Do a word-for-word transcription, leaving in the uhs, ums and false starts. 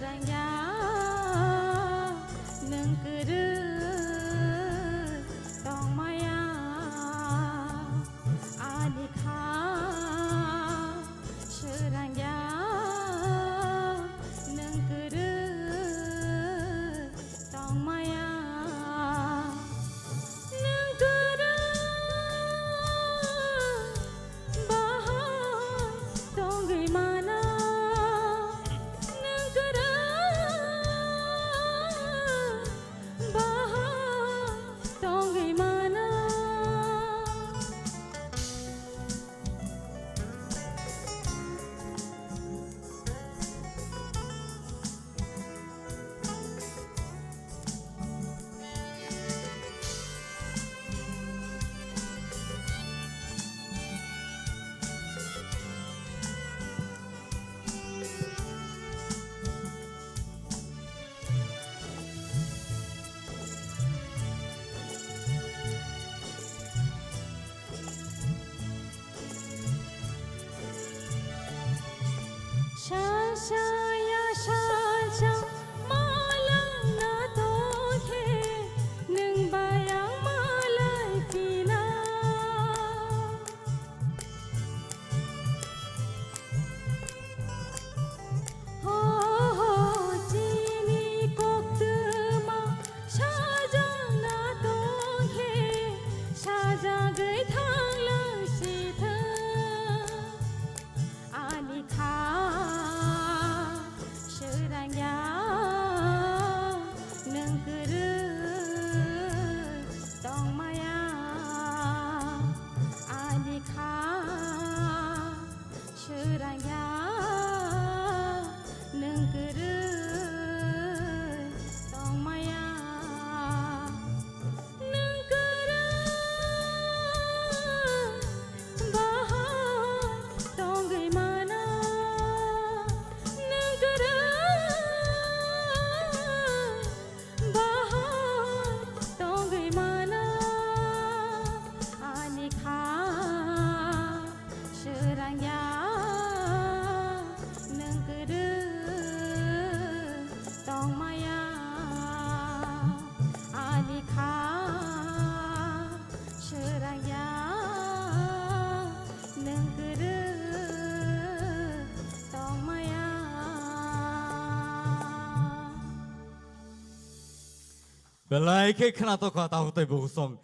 Rangya, nwng kwrwi tongmaya, ani kha swrangya, nwng kwrwi tongmaya. Nwng kwrwi bahai tongwi mana. Nwng kwrwi bahai tongwi mana. Sasaya sasa malangna tongkhe, nwng bayang malai phina. Ho, ho, chini koktwma sajagna tongkhe, sajagwi thanglai sithwng. Ani kha swrangya, nwng kwrwi tongmaya. Ani kha swrangya, nwng kwrwi tongmaya. Nwng kwrwi bahai tongwi mana. Nwng kwrwi bahai tongwi mana. Ani kha swrangya, nwng kwrwi tongmaya. Ani kha swrangya, nwng kwrwi tongmaya. Belai khe khwnatok kha tabuk tei bukusong.